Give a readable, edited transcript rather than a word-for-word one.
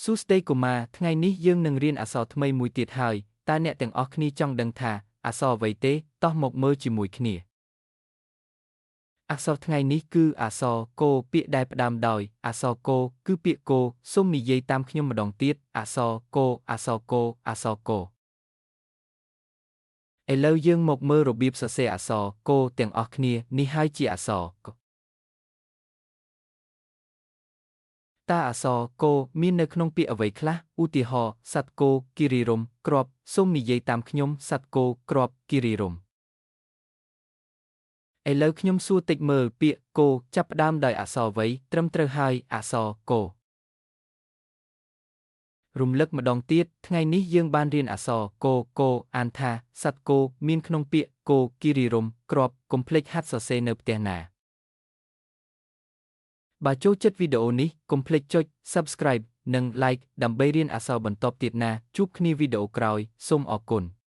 សួស្តីកុមារថ្ងៃនេះយើងនឹងរៀនអក្សរថ្មីមួយទៀតហើយតើអ្នកទាំងអស់គ្នាចង់ដឹងថាអក្សរអ្វីទេតោះមកមើលជាមួយគ្នាអក្សរថ្ងៃនេះគឺអក្សរកពាក្យដែលផ្ដើមដោយអក្សរកគឺពាក្យកសូមនិយាយតាមខ្ញុំម្ដងទៀតអក្សរកអក្សរកអក្សរកឥឡូវយើងមកមើលរបៀបសរសេរអក្សរកទាំងអស់គ្នានេះហើយជាអក្សរកតើអក្សរកមាននៅក្នុងពាក្យអ្វីខ្លះឧទាហរណ៍សត្វគោគិរីរម្យគ្រាប់សូមនិយាយតាមខ្ញុំសត្វគោគ្រាប់គិរីរម្យឥឡូវខ្ញុំសួរតិចមើលពាក្យគោចាប់ផ្ដើមដោយអក្សរអ្វីត្រឹមត្រូវហើយអក្សរករំលឹកម្ដងទៀតថ្ងៃនេះយើងបានរៀនអក្សរកកអានថាសត្វគោមានក្នុងពាក្យគោគិរីរម្យគ្រាប់កុំភ្លេចហាត់សរសេរនៅផ្ទះណាបើចូលចិត្តវីដេអូនេះកុំភ្លេចចុច Subscribe និង Like ដើម្បីរៀនអក្សរបន្តទៀតណាជួបគ្នាវីដេអូក្រោយសូមអរគុណ។